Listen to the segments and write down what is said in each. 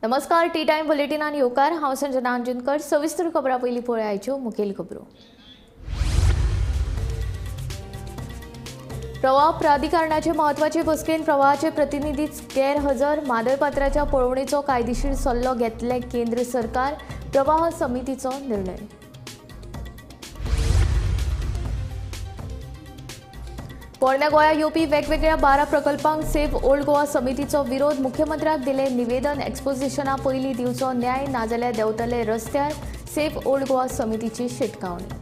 नमस्कार, T time बुलेटिनान येवकार. हांव संजना अंजुनकर. सविस्तर खबरां पयलीं पळयाच्यो मुखेल खबरो. प्रवाह प्राधिकरणाचे म्हत्वाचे बसकेन प्रवाहाचे प्रतिनिधीच गैरहजर. म्हादय पात्राच्या पळोवणेचो कायदेशीर सल्लो घेतले केंद्र सरकार. प्रवाह समितीचो निर्णय. पोरण्या गोंया येवपी वेगवेगळ्या 12 प्रकल्पांक सेव्ह ओल्ड गोवा समितीचो विरोध. मुख्यमंत्र्याक दिले निवेदन. एक्सपोजिशना पयलीं दिवचो न्याय, नाजाल्यार देंवतले रस्त्यार. सेव्ह ओल्ड गोवा समितीची शिटकावणी.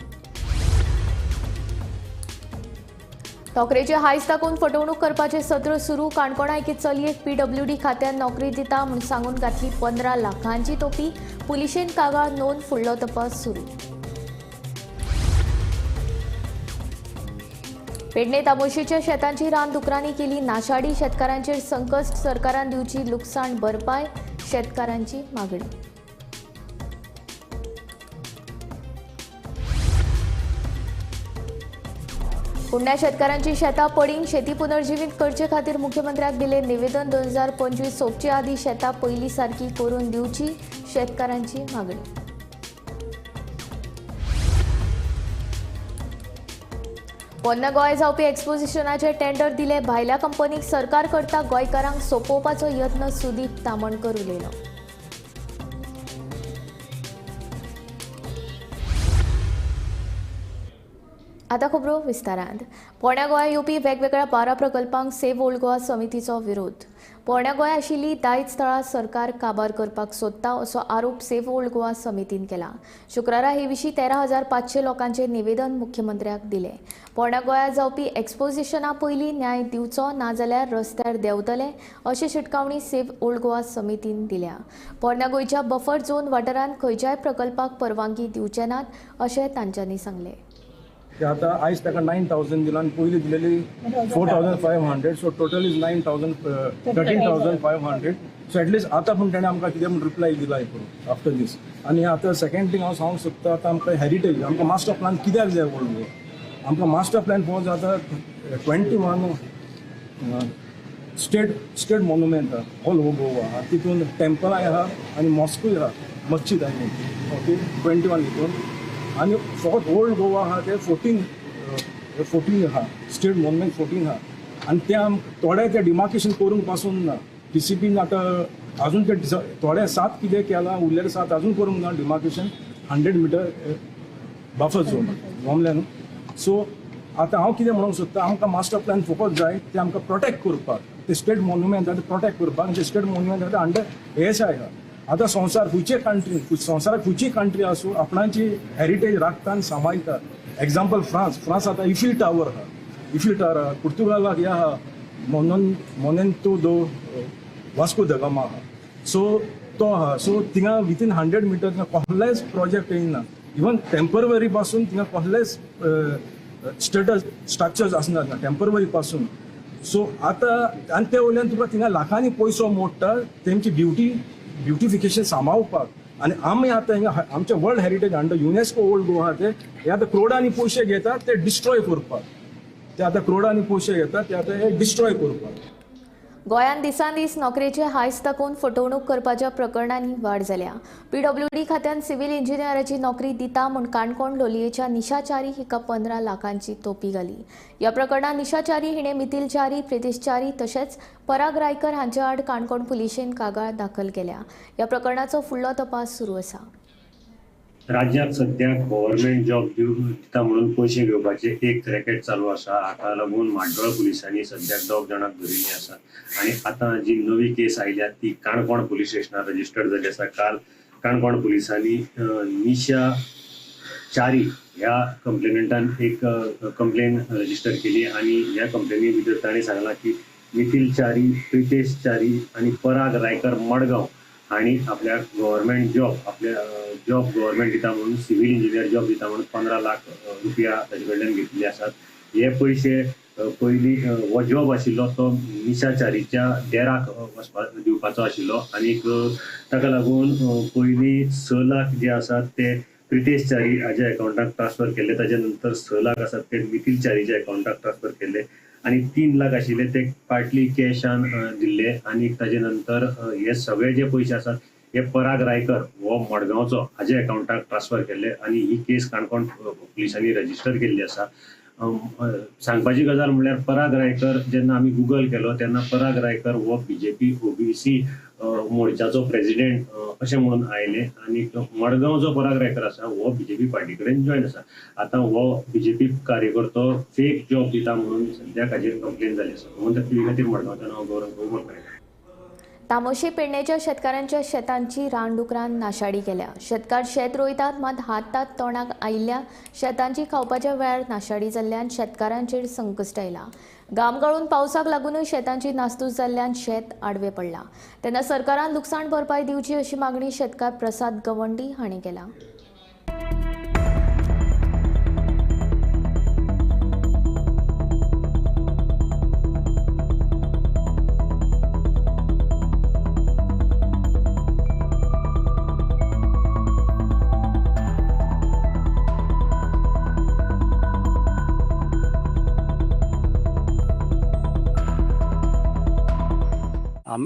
नोकरेचे हायस दाखोवन फटवणूक करपाचें सत्र सुरू. काणकोणा एके चलयेक पीडब्ल्यूडी खात्यान नोकरी दिता म्हूण सांगून घातली 15 लाखांची तोपी. पुलिशेन कागाळ नोंद, फुडलो तपास सुरू. पेडणे तामोशीच्या शेतांची रान दुकरांनी केली नाशाडी. शेतकारांचेर संकश्ट. सरकारान दिवची लुकसाण भरपाय, शेतकारांची मागणी. कुंड्या शेतकारांची शेतां पडींग. शेती पुनर्जिवीत करचे खातीर मुख्यमंत्र्याक दिले निवेदन. 2025 सोंपचे आदीं शेतां पयलीं सारकी करून दिवची, शेतकारांची मागणी. पोन्ना गोंय जावपी एक्सपोजिशनाचे टेंडर दिले भायल्या कंपनीक. सरकार करता गोंयकारांक सोंपोवपाचो यत्न. सुदीप तामणकर उलयलो. आतां खबरो विस्तारांत. पोरण्या गोंया येवपी वेगवेगळ्या 12 प्रकल्पांक सेव्ह ओल्ड गोवा समितीचो विरोध. पोरण्या गोंया आशिल्ली दायज थळां सरकार काबार करपाक सोदता असो आरोप सेव्ह ओल्ड गोवा समितीन केला. शुक्रारा हे विशीं 13,500 लोकांचें निवेदन मुख्यमंत्र्याक दिलें. पोरण्या गोंया जावपी एक्सपोजिशना पयलीं न्याय दिवचो, नाजाल्यार रस्त्यार देंवतले अशी शिटकावणी सेव्ह ओल्ड गोवा समितीन दिल्या. पोरण्या गोंयच्या बफर झोन वाठारांत खंयच्याय प्रकल्पाक परवानगी दिवचे नात अशें तांच्यांनी सांगलें. आतां आयज ताका 9,000 दिला आनी पयलीं दिलेली 4,500. So total is 9,000, 13,500. So at least आतां पूण तेणें आमकां कितें म्हूण रिप्लाय दिला हें करून आफ्टर दीस. आनी आतां सेकंड थींग हांव सांगूंक सोदता, आतां आमकां हेरिटेज, आमकां मास्टर प्लान कित्याक जाय ओल्ड गोवा? आमकां मास्टर प्लान पळोवंक जाय. आतां 21 स्टेट मोन्युमेंट आहा ऑल ओवर गोवा. तितून टेम्पलांय आहा आनी मॉस्कूय आहा, मस्जिद I mean, okay, 21 हितून. आनी फकत ओल्ड गोवा आहा ते 14 आहा, स्टेट मोन्युमेंट 14 आहा. आनी ते आम थोडे ते डिमार्केशन करूंक पासून ना. टीसीपीन आतां अजून ते थोडे 7 कितें केलां, उरलेले 7 अजून करूंक ना demarcation. 100 meter buffer zone जमलें न्हू. सो आतां हांव कितें म्हणूंक सोदता, आमकां मास्टर प्लॅन फकत जाय ते आमकां प्रोटेक्ट करपाक, ते स्टेट मोन्युमेंट आहा ते प्रोटेक्ट करपाक. आनी ते स्टेट मोन्युमेंट आहा ते अंडर एएसआय आहा. आतां संवसार खंयचे कंट्री, संवसाराक खंयची कंट्री आसूं, आपणाची हेरिटेज राखता आनी सांबाळटा. Example France. फ्रांस आतां इफिल टावर आहा, इफिल टावर आहा. पुर्तुगालाक ह्या आहा, मोनेंतो दो वास्को the Gama आहा. सो तो आहा. सो थिंगा विथीन 100 मिटर थिंगा कसलेच प्रोजेक्ट येयना. इवन टेम्पररी पासून थिंगा कसलेच स्टेटस स्ट्रक्चर्स आसना थिंगा टेम्पररी पासून. सो आतां आनी ते वयल्यान तुका थिंगा लाखांनी पयसो मोडटा तेमची ब्युटिफिकेशन सांबाळपाक. आनी आमी आतां हिंगा आमचे world heritage under UNESCO old Goa आहा ते हे आतां क्रोडांनी पयशे घेतात ते डिस्ट्रॉय करपाक. ते आतां क्रोडांनी पयशे घेतात ते आतां हे डिस्ट्रॉय करपाक. गोंयांत दिसान दीस नोकरेचे हायस दाखोवन फटवणूक करपाच्या प्रकरणांनी वाड जाल्या. पीडब्ल्यूडी खात्यान सिव्हिल इंजिनियराची नोकरी दिता म्हूण काणकोण लोलयेच्या निशा च्यारी हिका 15 लाखांची तोपी घाली. ह्या प्रकरणांत निशा च्यारी हिणें मिथिल च्यारी, प्रितेश च्यारी तशेंच पराग रायकर हांचे आड काणकोण पुलिशेन कागाळ दाखल केल्या. ह्या प्रकरणाचो फुडलो तपास सुरू आसा. राज्यात सध्या गव्हर्नमेंट जॉब दिता म्हणून पयशे घेवपाचे एक रॅकेट चालू आसा. हाका लागून म्हाड्डोळ पुलिसांनी सद्याक 2 जाणांक धरिल्लीं आसात आनी आतां जी नवी केस आयल्या ती काणकोण पुलीस स्टेशनार रजिस्टर्ड जाल्ली आसा. काल काणकोण पुलिसांनी निशा च्यारी ह्या कंप्लेनंटान एक कंप्लेन रजिस्टर केली आनी ह्या कंप्लेनी भितर तांणी सांगलां की निखील च्यारी, प्रितेश च्यारी आनी पराग रायकर मडगांव हांणी आपल्या गव्हर्नमेंट जॉब, आपल्या जॉब गव्हर्नमेंट दिता म्हणून, सिव्हील इंजिनियर जॉब दिता म्हणून 15 लाख रुपया ताजे कडल्यान घेतिल्ले आसात. हे पयशे पयलीं हो जॉब आशिल्लो तो निशा च्यारीच्या देराक वचपा दिवपाचो आशिल्लो आनीक ताका लागून पयलीं 6 लाख जे आसात ते प्रितेश च्यारी हाज्या अकावंटाक ट्रान्सफर केल्ले, ताच्या नंतर 6 लाख आसात ते मिथिल च्यारीच्या अकावंटाक ट्रान्सफर केल्ले आनी 3 लाख आशिल्ले ते पार्टली कॅशान दिल्ले आनी ताजे नंतर हे सगळे जे पयशे आसात हे पराग रायकर हो मडगांवचो हाज्या अकावंटाक ट्रान्सफर केल्ले आनी ही केस काणकोण पुलिसांनी रजिस्टर केल्ली आसा. सांगपाची गजाल म्हणल्यार पराग रायकर जेन्ना आमी गुगल केलो तेन्ना पराग रायकर हो बीजेपी ओबीसी मोर्चाचो प्रेसिडेंट अशें म्हणून आयले आनी मडगांव जो पराग रायकर आसा हो बीजेपी पार्टी कडेन जॉयन आसा. आतां हो बीजेपी कार्यकर्तो फेक जॉब दिता म्हणून सद्याक हाजेर कंप्लेन जाली आसा. म्हणून टीव्ही खातीर मडगांवच्यान हांव गौरव प्रभू. तामोशी पेडणेच्या शेतकारांच्या शेतांची रानडुकरान नाशाडी केल्या. शेतकार शेत रोयतात मात हातात तोंडाक आयिल्ल्या शेतांची खावपाच्या वेळार नाशाडी जाल्ल्यान शेतकारांचेर संकश्ट आयला. घाम गळून पावसाक लागूनय शेतांची नासधूस जाल्ल्यान शेत आडवें पडलां. तेन्ना सरकारान लुकसाण भरपाय दिवची अशी मागणी शेतकार प्रसाद गवंडी हांणी केला.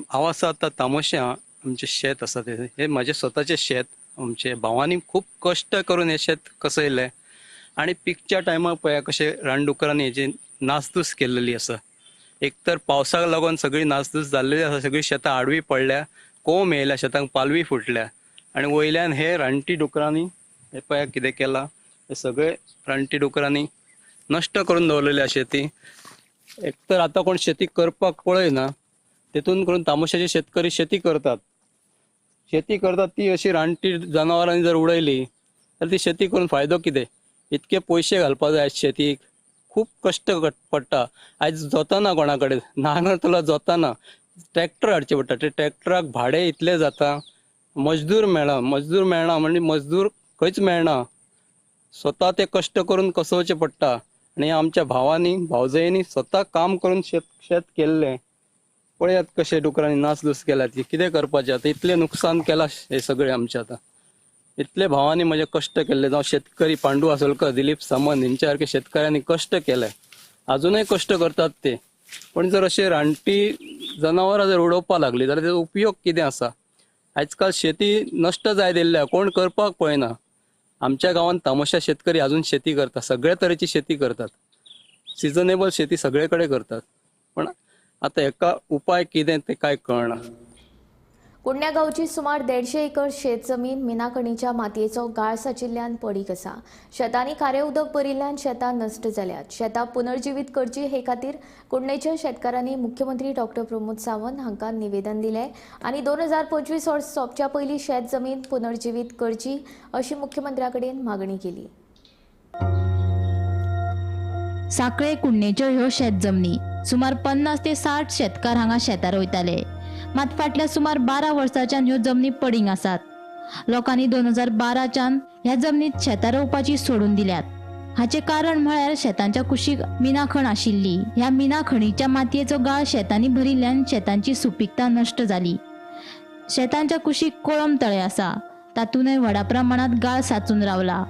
हांव आसा आतां तामोश्यां आमचें शेत आसा तें, हें म्हाजें स्वताचें शेत. आमचे भावांनी खूब कश्ट करून हें शेत कसयलें आनी पिकच्या टायमार पळया कशें रानडुकरांनी हेजी नासधूस केल्लेली आसा. एक तर पावसाक लागून सगळी नासधूस जाल्लेली आसा, सगळीं शेतां आडवी पडल्या, कोंब येयल्या, शेतांक पालवी फुटल्या आनी वयल्यान हे रानटी डुकरांनी हे पळया कितें केलां, हे सगळे रानटी डुकरांनी नश्ट करून दवरलेली शेती. एक तर आतां कोण शेती करपाक पळयना, तेतून करून तामोशाचे शेतकरी शेती करतात. शेती करतात ती अशी रानटी जनावरांनी जर उडयली तर ती शेती करून फायदो कितें? इतके पयशे घालपा जाय शेतीक, खूब कश्ट पडटा. आयज जोताना कोणा कडेन नांगर तुला जोताना ट्रॅक्टर हाडचे पडटा, ते ट्रॅक्टराक भाडें इतलें जाता, मजदूर मेळना, मजदूर मेळना म्हणजे मजदूर खंयच मेळना. स्वता ते कश्ट करून कसोवचें पडटा आनी आमच्या भावांनी भावजयांनी स्वता काम करून शेत केल्लें. पळयात कशे डुकरांनी नासधूस केल्या ती, कितें करपाचें आतां? इतलें नुकसान केलां हें सगळें आमचें. आतां इतले भावांनी म्हजे कश्ट केल्ले, जावं शेतकरी पांडू आसोलकर, दिलीप सामंत हेंच्या सारके शेतकऱ्यांनी कश्ट केले, अजूनय कश्ट करतात ते. पण जर अशे रानटी जनावरां जर उडोवपाक लागली जाल्यार तेजो उपयोग कितें आसा? आयजकाल शेती नश्ट जायत येयल्ल्या, कोण करपाक पळयना. आमच्या गांवांत तामोशा शेतकरी अजून शेती करता, सगळे तरेची शेती करतात, सिजनेबल शेती सगळे कडेन करतात. पण आतां हेका उपाय कितें तें कांय कळना. कुडण्या गांवची सुमार 150 एकर शेत जमीन मिनाखणीच्या मातयेचो गाळ साचिल्ल्यान पडीक आसा. शेतांनी खारें उदक भरिल्ल्यान शेतां नश्ट जाल्यात. शेतां पुनर्जिवीत करची हे खातीर कुडणेच्या शेतकारांनी मुख्यमंत्री डॉक्टर प्रमोद सावंत हांकां निवेदन दिलें आनी 2025 वर्स सोंपच्या पयलीं शेत जमीन पुनर्जिवीत करची अशी मुख्यमंत्र्या कडेन मागणी केली. साखळे कुडणेच्यो ह्यो शेत जमनी सुमार 50 ते 60 शेतकार हांगा शेतां रोयताले. मात फाटल्या सुमार 12 वर्सांच्यान ह्यो जमनी पडींग आसात. लोकांनी 2012च्यान ह्या जमनीत शेतां रोवपाची सोडून दिल्यात. हाचें कारण म्हळ्यार शेतांच्या कुशीक मिनाखण आशिल्ली. ह्या मिनाखणीच्या मातयेचो गाळ शेतांनी भरिल्ल्यान शेतांची सुपीकता नश्ट जाली. शेतांच्या कुशीक कोळंब तळें आसा, तातूंतय व्हडा प्रमाणांत गाळ साचून रावला.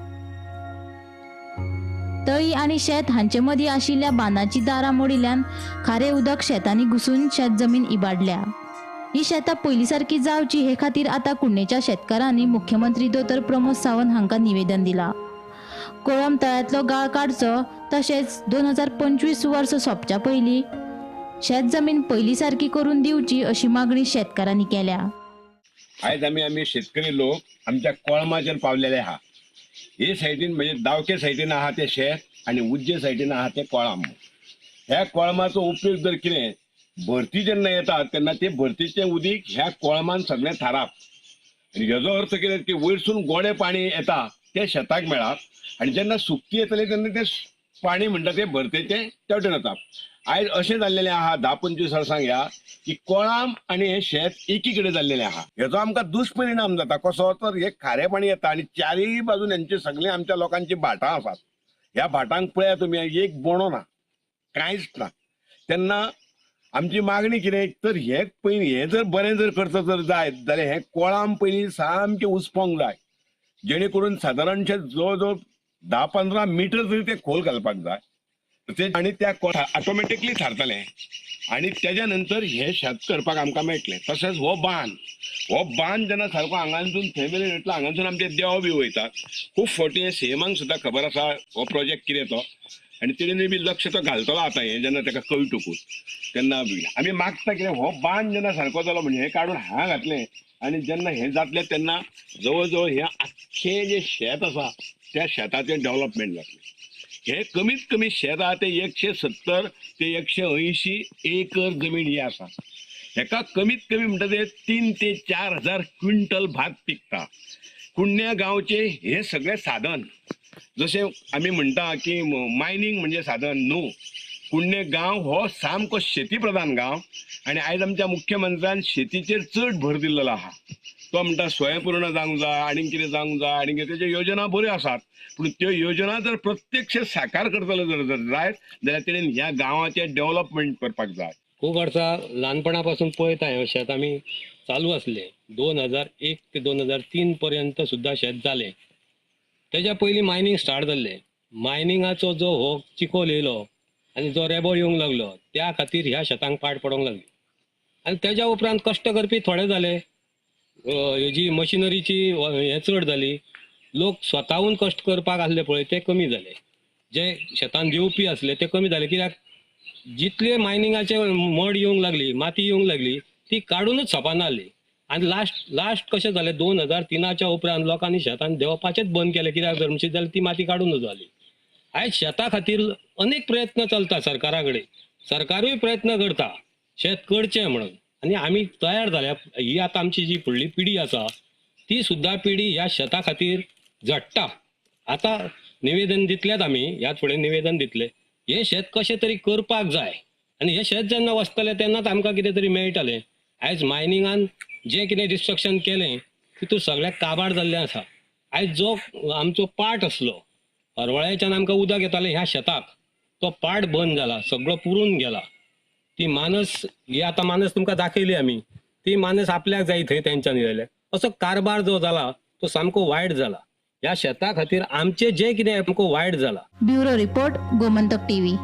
तळी आनी शेत हांचे मदीं आशिल्ल्या बांदाची दारां मोडिल्ल्यान खारें उदक शेतांनी घुसून शेत जमीन इबाडल्या. ही शेतां पयलीं सारकी जावची हे खातीर आतां कुडणेच्या शेतकारांनी मुख्यमंत्री दोतोर प्रमोद सावंत हांकां निवेदन दिलां. कोळंब तळ्यांतलो गाळ काडचो, तशेंच 2025 वर्स सोंपच्या पयलीं शेत जमीन पयलीं सारकी करून दिवची अशी मागणी शेतकारांनी केल्या. आयज आमी शेतकरी लोक आमच्या कोळमाचेर पावलेले आहा. हे सायडीन म्हणजे दावके सायडीन आहा ते शेत आनी उज्जे सायडीन आहा ते कोळंब. ह्या कोळमाचो उपयोग जर कितें भरती जेन्ना येता तेन्ना ते भरतीचें उदीक ह्या कोळमान सगळें थाराप आनी हेजो अर्थ कितें की वयरसून गोडें पाणी येता तें शेताक मेळप आनी जेन्ना सुकती येतली तेन्ना तें पाणी म्हणटा तें भरतेचें त्या वटेन वता. आयज अशें जाल्लेलें आहा 10-25 वर्सांक ह्या की कोळाम आनी हें शेत एकी कडेन जाल्लेलें आहा. हेजो आमकां दुश्परिणाम जाता कसो तर हे खारें पाणी येता आनी चारीय बाजून हेंचे सगळे आमच्या लोकांची भाटां आसात. ह्या भाटांक पळया तुमी एक बोणो ना, कांयच ना. तेन्ना आमची मागणी कितें तर हे पयलीं हें जर बरें जर करता जर जायत जाल्यार हें कोळाम पयलीं सामकें उसपोंक जाय, जेणे करून सादारणशें जवळ जवळ 10-15 मिटर तरी ते खोल घालपाक जाय ते, आनी त्या ऑटोमॅटिकली थारतलें आनी तेज्या नंतर हें शेत करपाक आमकां मेळटलें. तशेंच हो बांद जेन्ना सारको हांगासून थंय मेरेन येतलो, हांगासून आमचे देव बी वयतात. खूब फावटी हें सीएमाक सुद्दां खबर आसा हो प्रोजेक्ट कितें तो, आनी तेणें बी लक्ष तो घालतलो आतां हें जेन्ना ताका कळटकूच. तेन्ना आमी मागता कितें, हो बांद जेन्ना सारको जालो म्हणजे हें काडून हांगा घातलें आनी जेन्ना हें जातलें तेन्ना जवळ जवळ हें आख्खें जें शेत आसा त्या शेताचें डेवलपमेंट जातलें. हे कमीत कमी शेत आहा ते 170 ते 180 एकर जमीन ही आसा. हेका कमीत कमी म्हणटा ते 3 ते 4 हजार क्विंटल भात पिकता. कुडण्या गांवचे हे सगळे साधन, जशें आमी म्हणटा की मायनींग म्हणजे साधन न्हू, कुडणे गांव हो सामको शेती प्रधान गांव आनी आयज आमच्या मुख्यमंत्र्यान शेतीचेर चड भर दिल्लो आहा. तो म्हणटा स्वयंपूर्ण जावंक जाय, आनी कितें जावंक जाय, आनी कितें, तेज्यो योजना बऱ्यो आसात, पूण त्यो योजना जर प्रत्यक्ष साकार करतलो जर जर जायत जाल्यार तेणेन ह्या गांवाचें डेवलपमेंट करपाक जाय. खूब वर्सां ल्हानपणा पासून पळयता हें शेत आमी चालू आसलें. 2001 ते 2003 पर्यंत सुद्दां शेत जालें. तेज्या पयलीं मायनींग स्टार्ट जाल्लें. मायनिंगाचो जो हो चिखोल येयलो आनी जो रेबो येवंक लागलो त्या खातीर ह्या शेतांक पाड पडोंक लागली. आनी तेज्या उपरांत कश्ट करपी थोडे जाले, हेजी मशिनरीची हें चड जाली, लोक स्वताहून कश्ट करपाक आसले पळय ते कमी जाले, जे शेतान दिवपी आसले ते कमी जाले. कित्याक जितले मायनिंगाचे मड येवंक लागली, माती येवंक लागली, ती काडूनच सोंपाना जाली. आनी लास्ट कशें जालें, 2003च्या उपरांत लोकांनी शेतान देंवपाचेंच बंद केलें. कित्याक जर म्हणशीत जाल्यार ती माती काडूनच जाली. आयज शेता खातीर अनेक प्रयत्न चलता सरकारा कडेन, सरकारूय प्रयत्न करता शेत करचें म्हणून, आनी आमी तयार जाल्या. ही आतां आमची जी फुडली पिढी आसा ती सुद्दां पिढी ह्या शेता खातीर झडटा. आतां निवेदन दितलेच आमी, ह्या फुडें निवेदन दितले, हें शेत कशें तरी करपाक जाय. आनी हें शेत जेन्ना वचतलें तेन्नाच आमकां कितें तरी मेळटलें. आयज मायनिंगान जें कितें डिस्ट्रक्शन केलें तितूंत सगळ्याक काबार जाल्लें आसा. आयज जो आमचो पाट आसलो हरवळ्याच्यान आमकां उदक येतालें ह्या शेताक, तो पाट बंद जाला, सगळो पुरून गेला. ती मानस ही आतां मानस तुमकां दाखयली आमी, ती मानस आपल्याक जाय थंय तेंच्यांनी जाल्या. असो कारभार जो जाला तो सामको वायट जाला. ह्या शेता खातीर आमचें जें कितें सामको वायट जाला. Bureau report, Gomantak TV.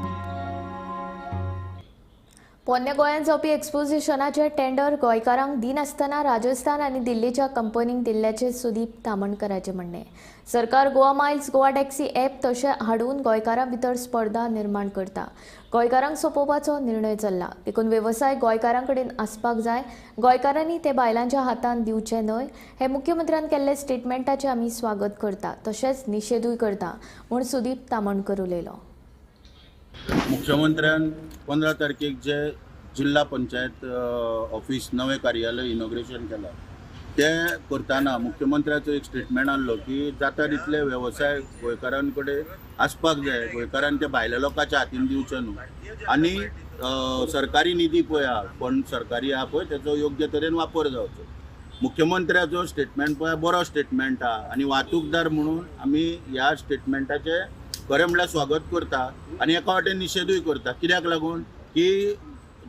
पोरण्या गोंयांत जावपी एक्सपोजिशनाचे टेंडर गोंयकारांक दिनासतना राजस्थान आनी दिल्लीच्या कंपनींक दिल्ल्याचें सुदीप तामणकराचें म्हणणें. सरकार Goa miles, Goa taxi app तशें हाडून गोंयकारां भितर स्पर्धा निर्माण करता. गोंयकारांक सोंपोवपाचो निर्णय चल्ला, देखून वेवसाय गोंयकारां कडेन आसपाक जाय. गोंयकारांनी ते बायलांच्या हातांत दिवचे न्हय हें मुख्यमंत्र्यान केल्ले स्टेटमेंटाचें आमी स्वागत करता, तशेंच निशेधूय करता म्हूण सुदीप तामणकर उलयलो. मुख्यमंत्र्यान 15 तारखेक जे जिल्हा पंचायत ऑफिस नवें कार्यालय इनॉग्रेशन केलां तें करतना मुख्यमंत्र्याचो एक स्टेटमेंट आहलो की जाता तितले वेवसाय गोंयकारां कडेन आसपाक जाय, गोंयकारान ते भायल्या लोकांच्या हातीन दिवचे न्हू. आनी सरकारी निधी पळय आहा, फंड सरकारी आहा पळय तेचो योग्य तरेन वापर जावचो. मुख्यमंत्र्याचो स्टेटमेंट पळय बरो स्टेटमेंट आहा आनी वाहतूकदार म्हणून आमी ह्या स्टेटमेंटाचें खरें म्हणल्यार स्वागत करता आनी एका वाटेन निशेधूय करता. कित्याक लागून की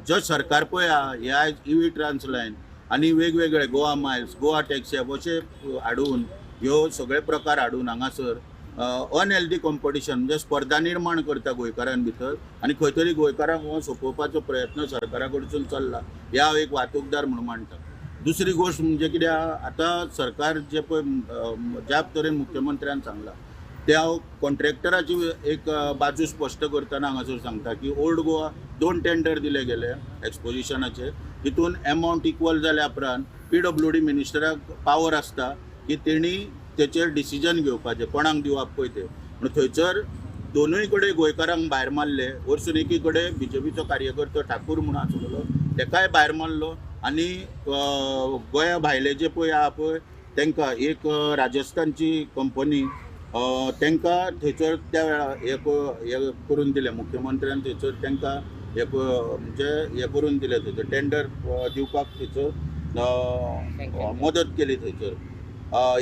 जो सरकार पळय आहा हे आयज इवी ट्रान्स लायन आनी वेगवेगळे Goa Miles, Goa taxi app अशे हाडून ह्यो सगळे प्रकार हाडून हांगासर अनहेल्दी कॉम्पिटिशन म्हणजे स्पर्धा निर्माण करता गोंयकारां भितर आनी खंय तरी गोंयकारांक हो सोंपोवपाचो प्रयत्न सरकारा कडसून चल्ला ह्या हांव एक वाहतूकदार म्हणून मानता. दुसरी गोश्ट म्हणजे कितें आतां सरकार जे पळय ज्या तरेन मुख्यमंत्र्यान सांगलां त्या कॉन्ट्रॅक्टराची एक बाजू स्पश्ट करतना हांगासर सांगता की ओल्ड गोवा 2 टेंडर दिले गेले एक्सपोजिशनाचे, तितून एमावंट इक्वल जाल्या उपरांत PWD मिनिस्टराक पावर आसता की तेणी तेचेर डिसिजन घेवपाचें कोणाक दिवप पळय तें. पूण थंयसर दोनूय कडेन गोंयकारांक भायर मारले. वरसून एकी कडेन BJPचो कार्यकर्तो ठाकूर म्हणून आसलेलो तेकाय भायर मारलो आनी गोंया भायले जे पळय आहा पळय तांकां एक राजस्थानची कंपनी तांकां थंयसर त्या वेळार हे करून दिलें मुख्यमंत्र्यान, थंयसर तांकां हे म्हणजे हे करून दिलें, थंयसर टेंडर दिवपाक थंयसर मदत केली. थंयसर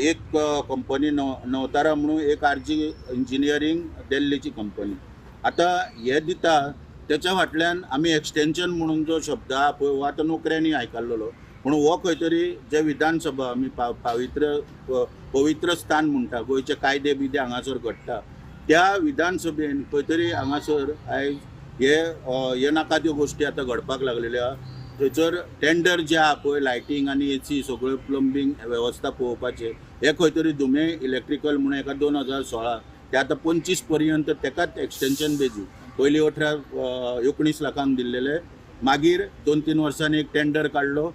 एक कंपनी नवतारा म्हणून एक RG engineering दिल्लीची कंपनी. आतां हे दिता तेच्या फाटल्यान आमी एक्सटेंशन म्हणून जो शब्द आहा पळय हो आतां नोकऱ्यांनी आयकल्लो, पूण हो खंय तरी जे विधानसभा आमी पावित्र पवित्र स्थान म्हणटा, गोंयचे कायदे बिदे हांगासर घडटा, त्या विधानसभेन खंय तरी हांगासर आयज हे हे नाका त्यो गोश्टी आतां घडपाक लागलेल्यो आहा. थंयसर टेंडर जे आहा पळय लायटींग आनी एसी सगळ्यो प्लंबींग वेवस्था पळोवपाचें हे खंय तरी धुमे इलेक्ट्रिकल म्हणून एका 2016 ते आतां 25 पर्यंत तेकाच एक्सटेंशन बेजी पयलीं 18-19 लाखांक दिल्लेले, मागीर 2-3 वर्सांनी एक टेंडर काडलो,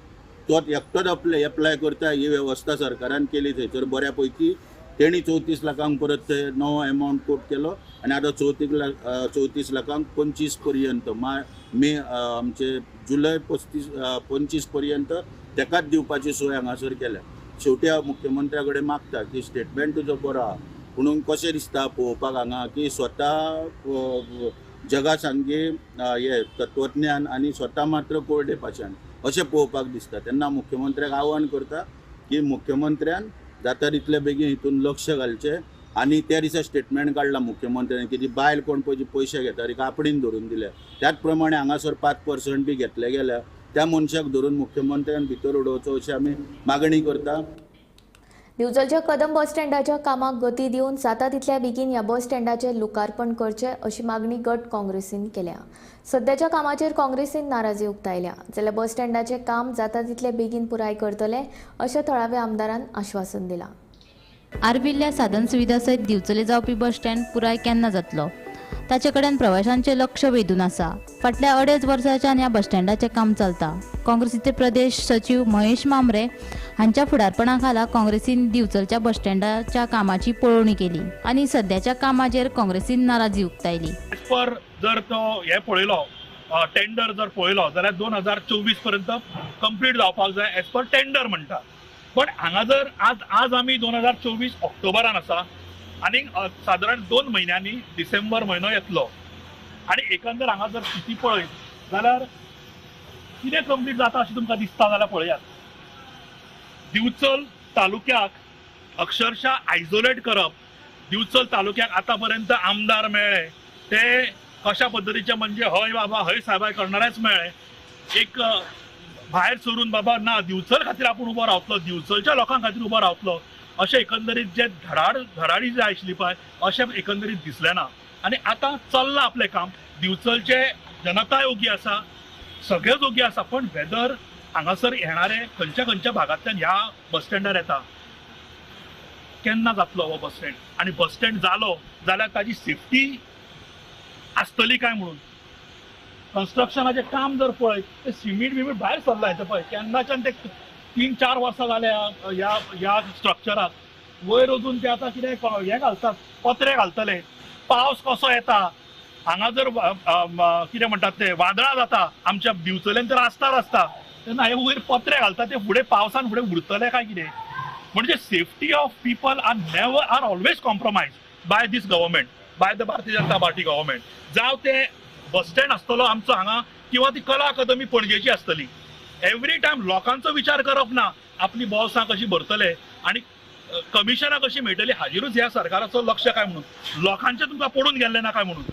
तो एकटोच एप्लाय करता ही वेवस्था सरकारान केली. थंयसर बऱ्या पैकी तेणी 34 लाखांक परत ते नवो एमावंट कोट केलो आनी आतां 34 लाखांक 25 पर्यंत मे आमचे जुलय 25 पर्यंत तेकाच दिवपाची सोय हांगासर केल्या. शेवटी हांव मुख्यमंत्र्या कडेन मागता की स्टेटमेंट तुजो बरो आहा, पूण कशें दिसता पळोवपाक हांगा की स्वता जगा सामकी हे तत्वज्ञान आनी स्वता मात्र कोरडे पाशाण अशें पळोवपाक दिसता. तेन्ना मुख्यमंत्र्याक आव्हान करता की मुख्यमंत्र्यान जाता तितले बेगीन हितून लक्ष घालचें. आनी त्या दिसा स्टेटमेंट काडला मुख्यमंत्र्यान की ती बायल कोण पळय पयशे घेता तिका आपणेन धरून दिल्या, त्याच प्रमाणे हांगासर 5% बी घेतले गेल्या त्या मनशाक धरून मुख्यमंत्र्यान भितर उडोवचो अशी आमी मागणी करता. दिवचलच्या कदम बस स्टँडाच्या कामाक गती दिवन जाता तितल्या बेगीन ह्या बस स्टँडाचें लोकार्पण करचें अशी मागणी गट काँग्रेसीन केल्या. सद्याच्या कामाचेर काँग्रेसीन नाराजी उक्तायल्या, जाल्यार बस स्टँडाचें काम जाता तितले बेगीन पुराय करतले अशें थळाव्या आमदारान आश्वासन दिलां. आर्विल्ल्या साधन सुविधा सयत दिवचले जावपी बस स्टँड पुराय केन्ना जातलो ताचे कडेन प्रवाशांचें लक्ष वेधून आसा. फाटल्या 2.5 वर्सांच्यान ह्या बस स्टँडाचें काम चलता. काँग्रेसीचे प्रदेश सचीव महेश मामरे हांच्या फुडारपणा खाला काँग्रेसीन दिवचलच्या बस स्टँडाच्या कामाची पळोवणी केली आनी सद्याच्या कामाचेर काँग्रेसीन नाराजी उक्तायली. पर जर तो हे पळयलो टेंडर जर पळयलो जाल्यार 2024 पर्यंत कंप्लीट जावपाक जाय एज पर टेंडर म्हणटा. पण हांगा जर आज आमी 2024 ऑक्टोबरान आसा आनी सादारण 2 म्हयन्यांनी डिसेंबर म्हयनो येतलो आनी एकंदर हांगा जर स्थिती पळयत जाल्यार कितें कंप्लीट जाता अशें तुमकां दिसता जाल्यार पळयात. दिवचल तालुक्याक अक्षरशः आयसोलेट करप, दिवचल तालुक्याक आतां पर्यंत आमदार मेळ्ळे ते कशा पद्दतीचे म्हणजे हय बाबा हय सायबाय करणारेच मेळ्ळे, एक भायर सरून बाबा ना दिवचल खातीर आपूण उबो रावतलो, दिवचलच्या लोकां खातीर उबो रावतलो अशें एकंदरीत जे धडाडी जे आशिल्ली पळय अशें एकंदरीत दिसलें ना. आनी आतां चल्लां आपलें काम, दिवचलचे जनताय ओगी आसा, सगळेच ओगी आसा, पण वेदर हांगासर येणारे खंयच्या खंयच्या भागांतल्यान ह्या बस स्टँडार येता, केन्ना जातलो हो बस स्टँड आनी बस स्टँड जालो जाल्यार ताजी सेफ्टी आसतली काय म्हणून. कन्स्ट्रक्शनाचें काम जर पळयत ते सिमीट बिमीट भायर सरलां हें पळय केन्नाच्यान ते 3-4 वर्सां जाल्या ह्या ह्या स्ट्रक्चराक वयर वचून ते आतां कितें हें घालतात, पत्रे घालतले. पावस कसो येता हांगा जर कितें म्हणटात ते वादळां जाता आमच्या दिवचलेन तर आसताच आसता, तेन्ना हे वयर पत्रे घालता ते फुडें पावसान फुडें उरतले काय कितें. म्हणजे safety of people are never are always compromise by this government, by the Bharatiya Janata Party government. जावं ते बस स्टँड आसतलो आमचो हांगा किंवा ती कला अकादमी पणजेची आसतली, एवरी टायम लोकांचो विचार करप ना, आपली बोल्सां कशी भरतले आनी कमिशनां कशी मेळटली हाजेरूच ह्या सरकाराचो लक्ष काय म्हणून, लोकांचें तुमकां पडून गेल्लें ना काय म्हणून.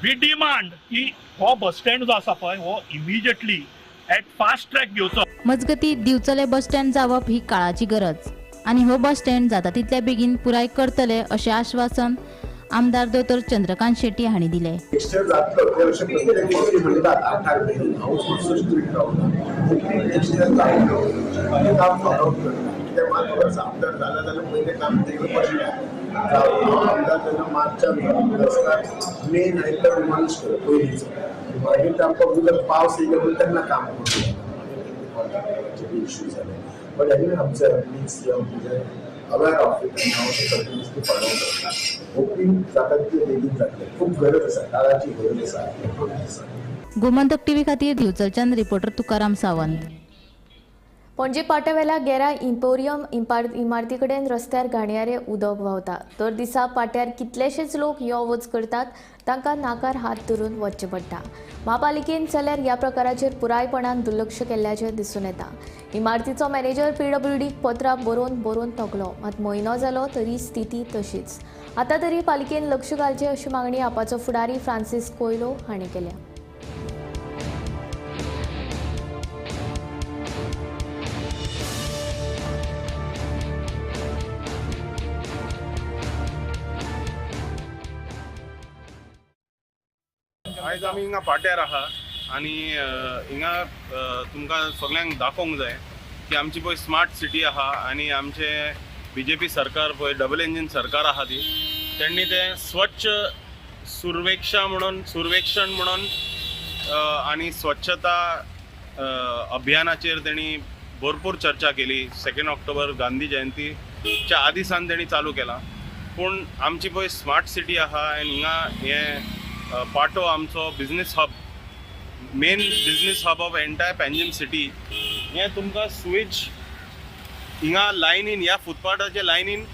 We demand की हो बस स्टँड जो आसा पळय हो इमिजिएटली एट फास्ट ट्रॅक घेवचो. मजगती दिवचले बस स्टँड जावप ही काळाची गरज आनी हो बस स्टँड जाता तितल्या बेगीन पुराय करतले अशें आश्वासन आमदार दोतोर चंद्रकांत शेट्टी हांणी दिले. जातलो ते अशें प्रत्येक गोश्टी म्हणटात 8-8 म्हयने हांव मातसो स्ट्रिक्ट रावना, नेक्स्ट जातलो पयलें काम फॉलो अप करता. कित्याक म्हाका खबर आसा आमदार जाला जाल्यार पयलें काम तें पडलें. हांव आमदार तेन्ना मार्चान जालो, मे नायतर डिमॉलिश केलो पयलींच, मागीर ते आमकां उदक पावस येयलो म्हणून तेन्ना काम करूं कॉन्ट्रॅक्टराचे इश्यू जाले. बट एनिवे आमचे CM aware of it आनी हांव ते कंटिन्युअसली फॉलो करता. होपींग जाता तितले बेगीन जातलें, खूब गरज आसा, काळाची गरज आसा. गोमंतक टीव्ही खातीर दिवचलच्यान रिपोर्टर तुकाराम सावंत. पणजे पाट्यावेल्या गेरा इम्पोरियम इमारती कडेन रस्त्यार घाणयारे उदक व्हांवता. दर दिसा पाट्यार कितलेशेच लोक यो वच करतात, तांकां नाकार हात धरून वचचें पडटा. म्हापालिकेन जाल्यार ह्या प्रकाराचेर पुरायपणान दुर्लक्ष केल्ल्याचें दिसून येता. इमारतीचो मॅनेजर पीडब्ल्यूडीक पत्रां बरोवन बरोवन थकलो, मात म्हयनो जालो तरी स्थिती तशीच. आतां तरी पालिकेन लक्ष घालचें अशी मागणी आपाचो फुडारी फ्रांसीस कोयलो हांणी केल्या. आयज आमी हिंगा पाट्यार आहा आनी हिंगा तुमकां सगल्यांक दाखोवंक जाय की आमची पळय स्मार्ट सिटी आहा आनी आमचे बीजेपी सरकार पळय डबल इंजीन सरकार आहा ती तेंणी तें स्वच्छ सुर्वेक्षा म्हणून सुर्वेक्षण म्हणून आनी स्वच्छता अभियानाचेर तेणी भरपूर चर्चा केली. 2 ऑक्टोबर गांधी जयंतीच्या आदी सावन तेणी चालू केला. पूण आमची पळय स्मार्ट सिटी आहा आनी हिंगा हे पाटो आमचो business hub, main business hub of entire Panjim city, हें तुमकां स्विच हिंगा लायनीन ह्या फुटपाथाच्या लायनीन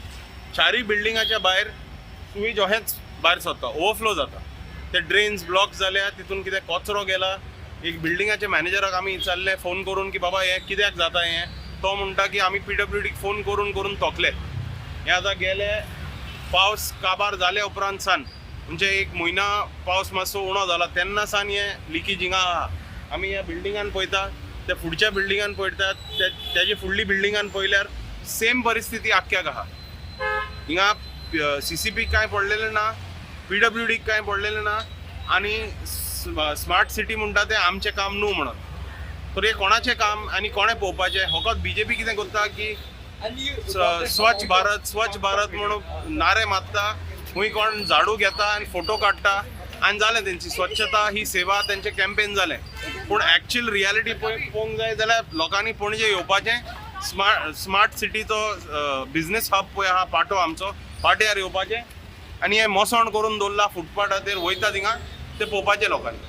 चारूय बिल्डिंगाच्या भायर स्विच अहेंच भायर सरता, ओवरफ्लो जाता. ते ड्रेन्स ब्लॉक जाल्या, तितून कितें कचरो गेला. एक बिल्डिंगाच्या मॅनेजराक आमी विचारलें फोन करून की बाबा हें कित्याक जाता हें, तो म्हणटा की आमी पीडब्ल्यूडीक फोन करून करून थकले. हें आतां गेले पावस काबार जाल्या उपरांत सान म्हणजे एक म्हयना पावस मातसो उणो जाला तेन्ना सान हें लिकेज हिंगा आहा. आमी ह्या बिल्डिंगान पळयता, त्या फुडच्या बिल्डिंगान पळयतात, तेजे फुडली बिल्डिंगान पळयल्यार सेम परिस्थिती आख्ख्याक आहा. हिंगा सीसीपी कांय पडलेलें ना, पीडब्ल्यूडीक कांय पडलेलें ना आनी स्मार्ट सिटी म्हणटा तें आमचें काम न्हू म्हणून. तर हें कोणाचें काम आनी कोणें पळोवपाचें? फकत बीजेपी कितें करता की स्वच्छ भारत स्वच्छ भारत म्हणून नारे मारता, खूंय कोण झाडू घेता आनी फोटो काडटा आनी जालें तेंची स्वच्छता ही सेवा तेंचें कॅम्पेन जालें. पूण एक्चुअल रियलिटी पळोवंक जाय जाल्यार लोकांनी पणजे येवपाचें, स्मार्ट सिटीचो बिजनेस हब पळय आहा पाटो आमचो, पाट्यार येवपाचें आनी हें मोसण करून दवरला फुटपाथाचेर वयता थिंगा ते पळोवपाचें लोकांनी.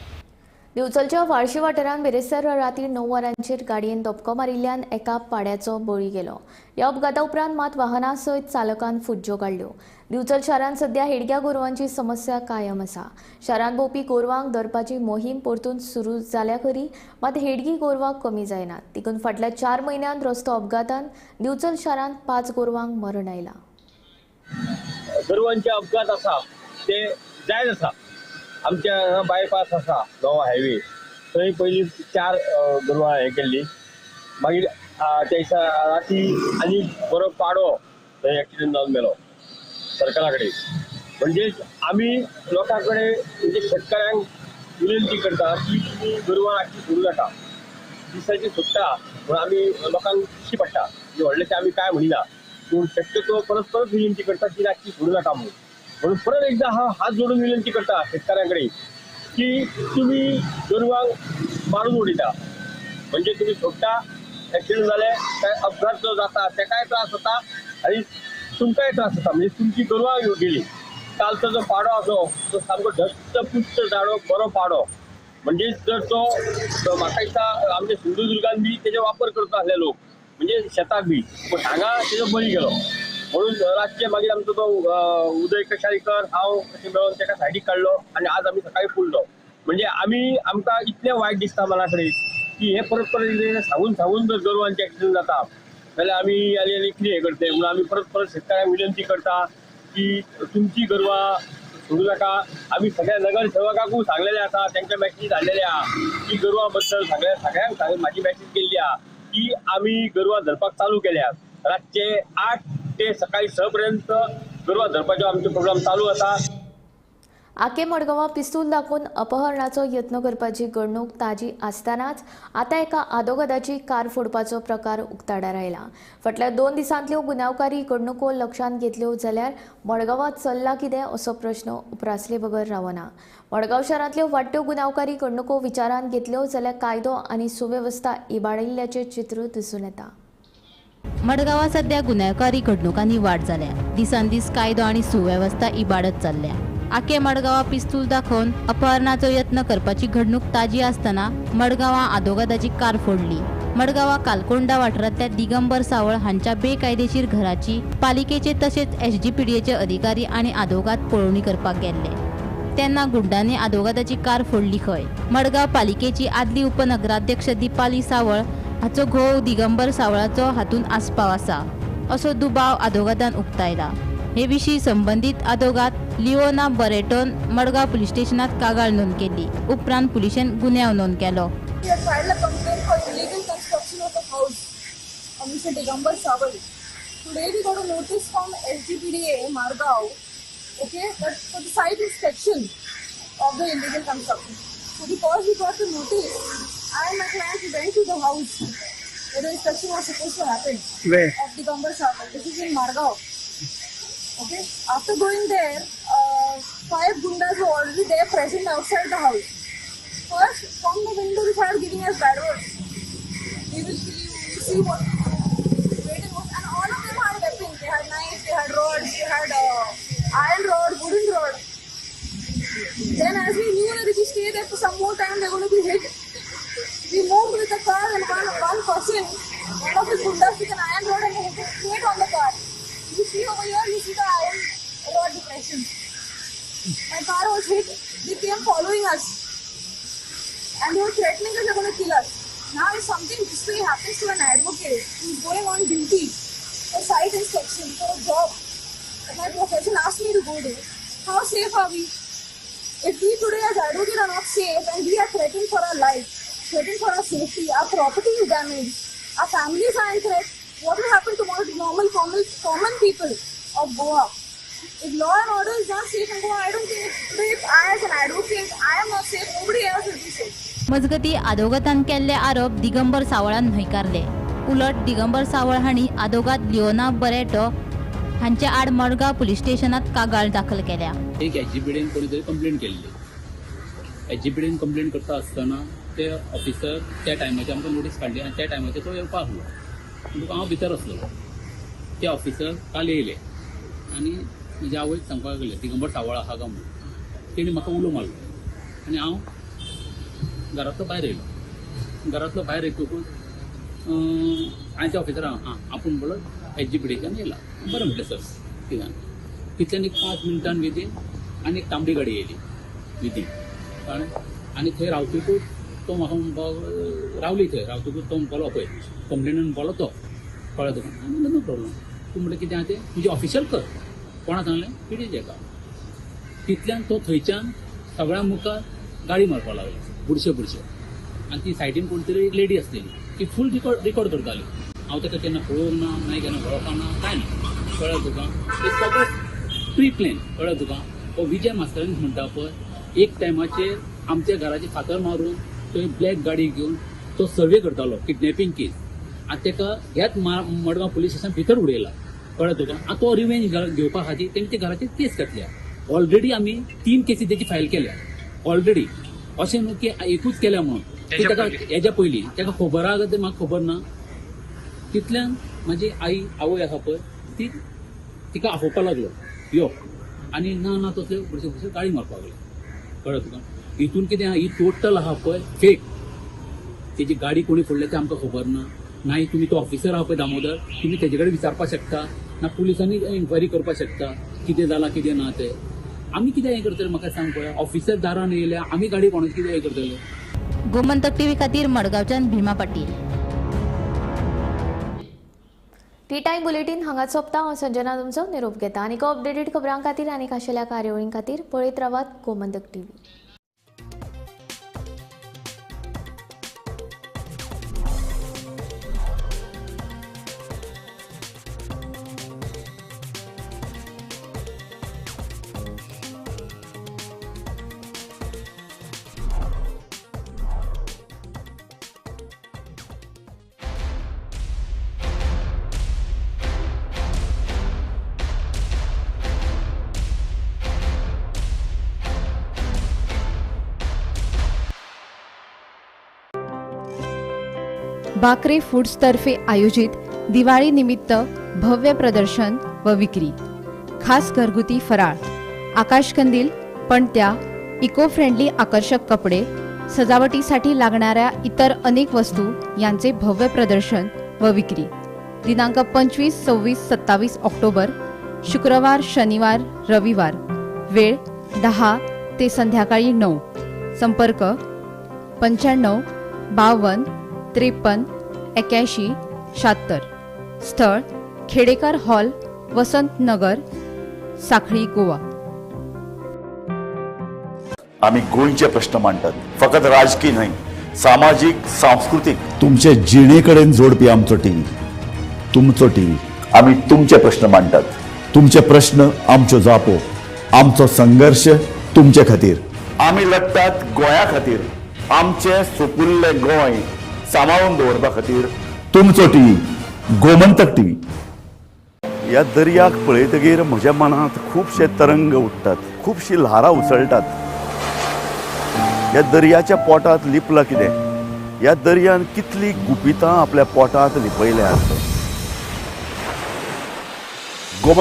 दिवचलच्या वाळशी वाठारांत बिरेस्तार राती 9 वरांचेर गाडयेन धपको मारिल्ल्यान एका पाड्याचो बळी गेलो. ह्या अपघाता उपरांत मात वाहना सयत चालकान फुज्ज्यो काडल्यो. दिवचल शारांत सध्या हेडग्या गोरवांची समस्या कायम आसा. शारांत भोंवपी गोरवांक धरपाची मोहीम परतून सुरू जाल्या खरी, मात हेडगी गोरवां कमी जायनात. देखून फाटल्या 4 म्हयन्यांत रस्तो अपघातान दिवचल शारांत 5 गोरवांक मरण आयलां. गोरवांचे अपघात आसा ते जायत आसा. आमच्या बायपास आसा गोवा हायवे, थंय पयलीं 4 गोरवां हें केल्ली, मागीर त्या दिसा राती आनी बरो पाडो थंय एक्सिडंट जावन मेलो सरकारा कडेन. म्हणजे आमी लोकां कडेन म्हणजे शेतकऱ्यांक विनंती करता की तुमी गोरवां रातची सोडूं नाका, दिसाची सोडटा म्हणून आमी लोकांक दिश्टी पडटा, म्हणजे व्हडलेशें आमी कांय म्हणिना, पूण शक्यतो परत परत विनंती करता की रातची सोडूं नाका म्हणून. म्हणून परत एकदा हांव हात जोडून विनंती करता शेतकऱ्यां कडेन की तुमी गोरवांक मारून उडयता, म्हणजे तुमी सोडटा, एक्सिडंट जाले काय अपघात जो जाता तेकाय त्रास जाता आनी तुमकांय त्रास जाता. म्हणजे तुमची गोरवां गेली. कालचो जो पाडो आसो तो सामको धट्ट पुट्ट जाडो बरो पाडो, म्हणजे जर तो म्हाका दिसता आमच्या सिंधुदुर्गान बी तेजो वापर करता आसले लोक, म्हणजे शेताक बी, पूण हांगा तेजो बळी गेलो. म्हणून रातचे मागीर आमचो तो उदय कशाळीकर हांव अशें मेळोन तेका सायडीक काडलो आनी आज आमी सकाळी पुरलो. म्हणजे आमी आमकां इतलें वायट दिसता मना कडेन की हें परत परत सांगून सांगून जर गोरवांचे एक्सिडंट जाता जाल्यार आमी आनी आनी कितें हें करतले. म्हणून आमी परत परत शेतकऱ्यांक विनंती करता की तुमची गोरवां सोडूं नाका. आमी सगळ्या नगरसेवकाकूय सांगलेलें आसा, तांकां मॅसेज धाडलेले आहा की गोरवां बद्दल सगळ्या सगळ्यांक म्हाजी मॅसेज केल्ली आहा की आमी गोरवां धरपाक चालू केल्या. रातचे 8 ते सकाळी 6 पर्यंत गोरवां धरपाचो आमचो प्रोग्राम चालू आसा. आके मडगांवां पिस्तूल दाखोवन अपहरणाचो यत्न करपाची घडणूक ताजी आसतनाच आतां एका आदोगादाची कार फोडपाचो प्रकार उक्ताडार आयला. फाटल्या 2 दिसांतल्यो गुन्यांवकारी घडणुको लक्षांत घेतल्यो जाल्यार मडगांवांत चल्ला कितें असो प्रश्न उप्रासले बगर रावना. मडगांव शारांतल्यो वाडट्यो गुन्यांवकारी घडणुको विचारांत घेतल्यो जाल्यार कायदो आनी सुवेवस्था इबाडिल्ल्याचें चित्र दिसून येता. मडगांवां सध्या गुन्यांवकारी घडणुकांनी वाड जाल्या. दिसान दीस कायदो आनी सुवेवस्था इबाडत चल्ल्या. आके मडगांवां पिस्तूल दाखोवन अपहरणाचो यत्न करपाची घडणूक ताजी आसतना मडगांवां आदोगादाची कार फोडली. मडगांवां कालकोंडा वाठारांतल्या दिगंबर सावळ हांच्या बेकायदेशीर घराची पालिकेचे तशेंच एसजीपीडीएचे अधिकारी आनी आदोगाद पळोवणी करपाक गेल्ले तेन्ना गुंडांनी आदोगादाची कार फोडली खंय. मडगांव पालिकेची आदली उपनगराध्यक्ष दीपाली सावळ हाचो घोव दिगंबर सावळाचो हातूंत आस्पाव आसा असो दुबाव आदोगादान उक्तायला. हे विशीं संबंदीत आदोगाद लिओना बरेटोन मडगांव पुलीस स्टेशनात कागाळ नोंद केली. उपरांत पुलिशेन गुन्यांव नोंद केलो. Mr. Digambar Sawal. Today we got a notice from SGPDA Margao, okay, that for the site inspection of the illegal construction. So because we got the notice, I and my client went to the house where the inspection was supposed to happen. Where? Of Digambar Sawal. This is in Margao. Okay. After going there, 5 gundas were already there present outside the house. First, from the window, they started giving us bad words. We will kill you, we will see what we do. Wait and watch. And all of them had weapons. They had knives, they had rods, they had iron rod, wooden rod. Then as we knew that if we stay there for some more time, they're going to be hit. We moved with the car and one person, one of his gundas took an iron rod and hit it straight on the car. You see over here, you see the iron rod depression. My car was hit. They came following us. And they were threatening us, they're going to kill us. Now if something this way happens to an advocate who is going on duty for site inspection, for a job, that my profession asked me to go there, how safe are we? If we today as advocates are not safe and we are threatened for our life, threatened for our safety, our property is damaged, our families are in threat, what will happen tomorrow to normal, common people of Goa? If law and order is not safe in Goa, I don't think today if I as an advocate, I am not safe, nobody else will be safe. मजगती आदोगातान केल्ले आरोप दिगंबर सावळान न्हयकारले. उलट दिगंबर सावळ हांणी आदोगाद Leona Barreto हांचे आड Madgaon police स्टेशनात कागाळ दाखल केल्या. एक एच जी पी डीन कोणी तरी कंप्लेन केल्ली. H G P dean complain करता आसतना ते ऑफिसर त्या टायमाचेर आमकां नोटीस काडली आनी त्या टायमाचेर तो येवपा आसलो. म्हणटकूच हांव भितर आसलेलो. ते ऑफिसर काल येयले आनी म्हज्या आवयक सांगपाक लागले दिगंबर सावळ आहा काय म्हणून. तेणी म्हाका उलो मारलो आनी हांव घरांतलो भायर येयलो. घरांतलो भायर येतकूच हांवें त्या ऑफिसराक आं आपूण म्हणलो एच जी पी डीच्यान येयला. बरें म्हटलें सर कितें तितल्यान एक 5 मिनटान विदीन आनी एक तांबडी गाडी येयली विदीन कळ्ळें. आनी थंय रावतकूच तो म्हाका म्हणपाक रावली थंय रावतकूच तो म्हणपालो पळय कंप्लेनंट म्हणपालो तो कळ्ळें तुका. हांवें म्हणलें नो प्रॉब्लम. तूं म्हणलें कितें आहा तें तुजें ऑफिशियल कर. कोणा सांगलें पी डी जेका. तितल्यान तो थंयच्यान सगळ्यां मुखार गाडी मारपाक लागलो बुरशे बुरशे. आनी ती सायडीन कोण तरी एक लेडी आसलेली ती फूल रिकॉर्ड करताली. हांव ताका केन्ना पळोवंक ना, मागीर केन्ना वळखना कांय ना. कळ्ळें तुका. एक सगळें प्री प्लॅन. कळ्ळें तुका. हो विजय मास्करेन्हस म्हणटा पळय एक टायमाचेर आमच्या घराचेर फातर मारून थंय ब्लॅक गाडी घेवन तो सर्वे करतालो किडनॅपिंग केस. आनी ताका ह्याच मडगांव पुलीस स्टेशन भितर उडयला. कळ्ळें तुका. आनी तो रिवेंज घेवपा खातीर तेणी त्या घराचेर केस घातल्या. ऑलरेडी आमी 3 केसी तेची फायल केल्या ऑलरेडी. अशें न्हू की एकूच केल्या म्हणून ताका हेज्या पयलीं ताका खबर आहा तें म्हाका खबर ना. तितल्यान म्हाजी आई आवय आसा पळय ती तिका आफोवपाक लागलो यो आनी ना ना तसल्यो बुरशे बुरशे गाळी मारपाक लागले. कळ्ळें तुका. हितून कितें आहा ही टोटल आहा पळय फेक. तेजी गाडी कोणी फोडल्या तें आमकां खबर ना. ना तुमी तो ऑफिसर आहा पळय दामोदर तुमी तेजे कडेन विचारपाक शकता ना पुलिसांनी इन्क्वायरी करपाक शकता कितें जालां कितें ना तें. आमी कितें हें करतले म्हाका सांग पळय. ऑफिसर दारान येयल्या आमी गाडी कोणाची कितें हें करतले. गोमंतक टीव्ही खातीर मडगांवच्यान Bhima Patil. Tea time bulletin हांगा सोंपता. हांव संजना तुमचो निरोप घेता. आनीक अपडेटेड खबरां खातीर आनी खाशेल्या कार्यावळीं खातीर पळयत रावात गोमंतक टीव्ही. बाकरे फूड्सतर्फे आयोजित दिवाळीनिमित्त भव्य प्रदर्शन व विक्री. खास घरगुती फराळ, आकाशकंदील, पणत्या, इको फ्रेंडली आकर्षक कपडे, सजावटीसाठी लागणाऱ्या इतर अनेक वस्तू यांचे भव्य प्रदर्शन व विक्री. दिनांक 25, 26, 27 ऑक्टोबर, शुक्रवार, शनिवार, रविवार. वेळ 10 ते संध्याकाळी 9. संपर्क 95 52 53 81 76. स्थळ खेडेकर हॉल, वसंत नगर, साखळी, गोवा. आमी गोंयचे प्रश्न मांडटात, फकत राजकीय न्हय, सामाजीक, सांस्कृतीक, तुमचे जिणे कडेन जोडपी आमचो टीव्ही, तुमचो टीव्ही. आमी तुमचे प्रश्न मांडटात, तुमचे प्रश्न आमच्यो जापो, आमचो संघर्श तुमचे खातीर. आमी लडटात गोंया खातीर, आमचें सुपुल्लें गोंय सांबाळून दवरपा खातीर. तुमचो टीव्ही, गोमंतक टीव्ही. ह्या दर्याक पळयतगीर म्हज्या मनांत खुबशे तरंग उठ्ठात, खुबशीं ल्हारां उसळटात. ह्या दर्याच्या पोटांत लिपलां कितें? ह्या दर्यान कितलीं गुपितां आपल्या पोटांत लिपयल्यांत?